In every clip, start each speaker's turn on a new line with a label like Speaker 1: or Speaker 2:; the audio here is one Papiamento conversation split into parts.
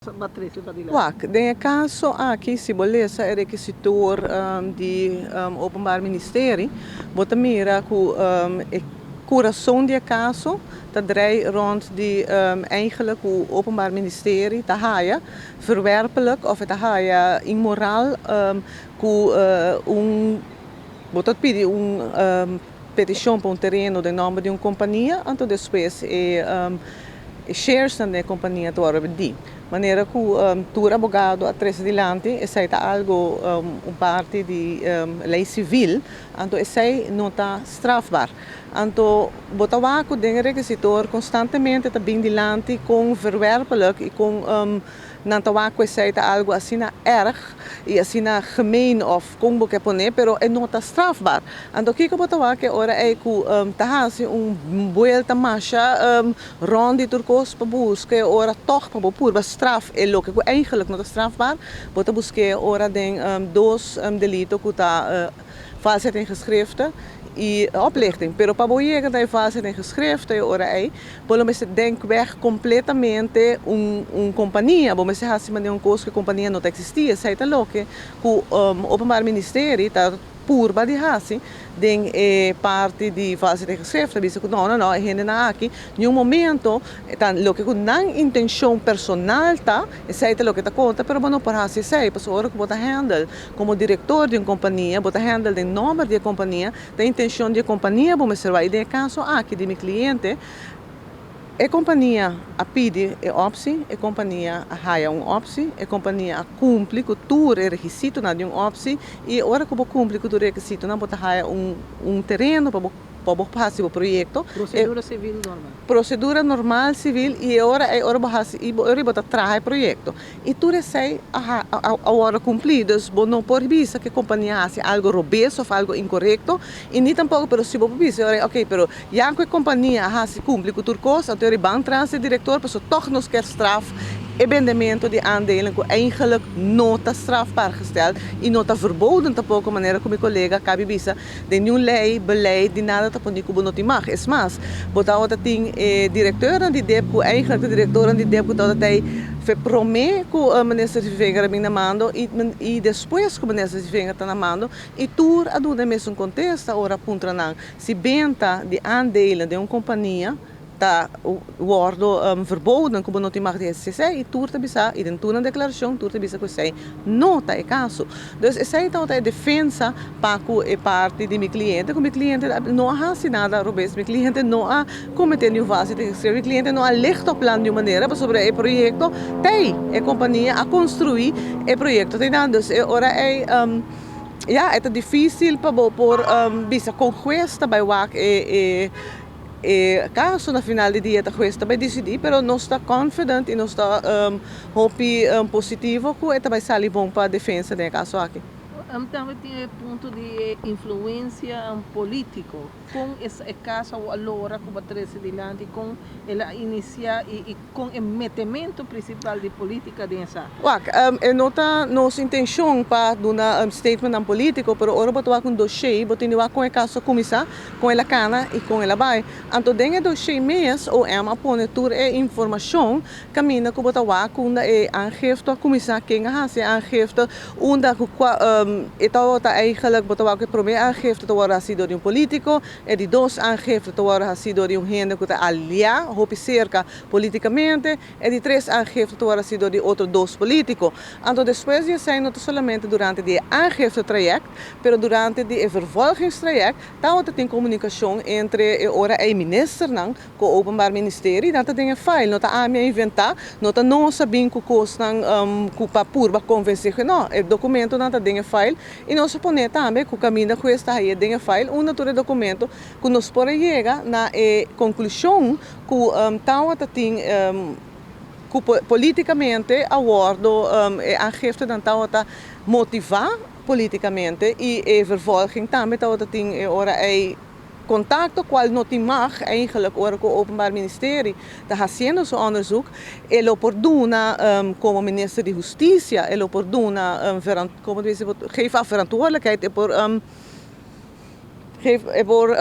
Speaker 1: Wak, den e kaso aki si bo lesa e rekisitor di Openbaar Ministerie, bo ta mira ku e kurason di e kaso ta drei rònt di eigenlijk ku Openbaar Ministerie ta haya verwerpelijk òf e ta haya inmoral ku un bo ta pidi un petishon pa un tereno den nòmber di un kompania, anto despues e sharesnan den e kompania ta wòrdu bendí. Manera ku tur abogado a trese dilanti, esei ta algu un parti di lei sivil, anto esei no ta strafbaar. Anto bo ta wak ku den e rekisitor konstantemente ta bin dilanti kon verwerpelijk i kon nan ta wak ku esei ta algu asina erg i asina gemeen òf kon bo ke pone, pero e no ta strafbaar. Anto kiko bo ta wak e ora ei ku ta hasi un buelta masha rònt di tur kos pa buska e ora tòg pa bo purba straf e loke ku eigenlik no ta strafbaar, bo ta busk'é e ora den dos delito ku ta valsheid in geschrifte i oplichting. Pero pa bo yega na e valsheid in geschrifte e ora ei bo lo mester denk weg kompletamente un un kompania, bo mester hasi manera un kos ku e kompania no ta eksistí. Esei ta loke ku Openbaar Ministerie ta purba di hasi den e parti di valsheid in geschrifte, ta bisa ku no no no e hendenan aki niun momento ta loke ku nan intenshon personal ta, esei ta loke ta konta, pero bo no por hasi esei pasobra ora ku bo ta handle komo direktor di un kompania, bo ta handle den nòmber di e kompania, ta intenshon di e kompania bo mester wak i den e kaso aki di mi kliente, E kompania a pidi e opsi, e kompania a haya un opsi, e kompania a kumpli ku tur e rekisitonan di un opsi i e ora ku bo kumpli ku tur e rekisitonan bo ta haya un un tereno pa bo pa bo hasi bo proyekto.
Speaker 2: Prosedura sivil normal.
Speaker 1: Prosedura normal sivil i e ora ei ora bo hasi i bo ora bo ta traha e proyekto. I tur esei a a wòrdu kumplí. Dus bo no por bisa ku e kompania a hasi algu robes òf algu inkorekto i ni tampoko pero si bo por bisa ora oke pero ya ku e kompania a hasi kumpli ku tur kos anto e riban tras e direktor pasobra tòg nos kier straf e bendementu di aandelen ku eigenlik no ta strafbaar gesteld i no ta verboden tampoko manera ku mi kolega a kabi bisa den niun lei, beleid, di nada ta pone ku bo no tin mag. Es mas, bo tabata tin e direkteurnan di dip ku eigenlik e direktornan di dip ku tabata tei fe promé ku minister Zievinger a bin na mando i i despues ku minister Zievinger ta na mando i tur a duna e mesun kontesta ora a puntra nan si benta di aandelen den un kompania ta wordo verboden ku bo no tin mag di hasi esei i tur ta bisa i den tur nan deklarashon tur ta bisa ku esei no ta e kaso. Dus esei tabata e defensa pa ku e parti di mi kliente ku mi kliente no a hasi nada robes, mi kliente no a komete niun fase di ekstremo, mi kliente no a licht op plan di un manera pasobra e proyekto t'ei, e kompania a konstrui e proyekto t'einan. Dus e ora ei ya e ta difisil pa bo por bisa kon hues ta bai wak e E kaso na final di dia ta hues ta bai disidí, pero nos ta confident i nos ta hopi positivo ku e ta bai sali bon pa defensa den e kaso aki.
Speaker 2: Tambe tin e punto di e influencia politico, con e caso a lora cu bo a trece dilanti, con el a inicia y con e metemento principal di politica den esaki.
Speaker 1: Wak, e no ta nos intencion pa duna statementnan politico, pero ora bo ta wak un dossier, bo tin di wak con e caso a cuminsa, con el a cana y con el a bay. Anto den e dossier mes OM a pone tur e informacion caminda cu bo ta wak unda e aangifte a cuminsa, ken a haci e aangifte, unda cu cua e tabata eigenlijk, bo ta wak cu e prome aangifte ta worde haci door di un politico, E di dos aangifte ta wòrdu hasí dor di un hende ku ta aliá hopi serka polítikamente. E di tres aangifte ta wòrdu hasí dor di otro dos polítiko. Anto despues di esei no ta solamente durante di e aangifte trayèkt, pero durante di e vervolgingstrayèkt tabata tin komunikashon entre e ora ei ministernan ku Openbaar Ministerie. Nan ta den e file, no ta ami a inventá, no ta nos a bin ku kosnan ku pa purba konvensé. No, e dokumentonan ta den e file. I nos a pone tambe ku kaminda ku esta haye den e file unda tur e dokumento ku nos por a yega na e konklushon ku tawata tin ku politikamente a wòrdu e aangiftenan tawata motivá politikamente i e vervolging tambe tawata tin e ora ei. Contacto cual no tin mag eigenlijk ora cu Openbaar Ministerie ta haciendo su onderzoek, e lo por duna como minister di Husticia, e lo por duna como ta bisa geef af verantwoordelijkheid, e por geef e por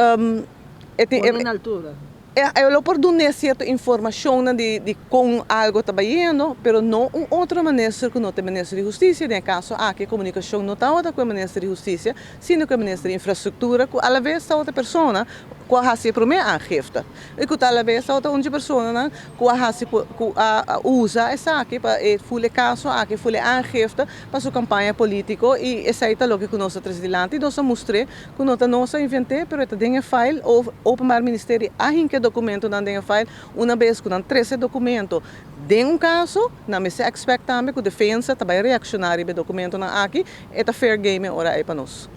Speaker 2: Pone na altura.
Speaker 1: E lo por duna sierto informashon di kon algu ta bayendo, pero no un otro minister ku no ta minister di hustisia. Den kaso aki, komunikashon no tabata ku e minister di hustisia, sino ku e minister di infrastruktura, ku a la bes ta otro persona ku a hasi promé aangifte. I ku a la bes ta otro persona ku a hasi, ku a usa esaki pa full e kaso aki, full e aangifte pa su kampaña polítiko, i esei ta loke ku nos a trese dilanti. Nos a mustra ku no ta nos a invent'é, pero ta den file, o Openbaar Ministerie a hinka dokumentonan den file. Un bes ku nan trese dokumento den un kaso, nan mester expect tambe ku defensa tambe reakshoná riba e dokumentonan aki, e ta fair game ora ei pa nos.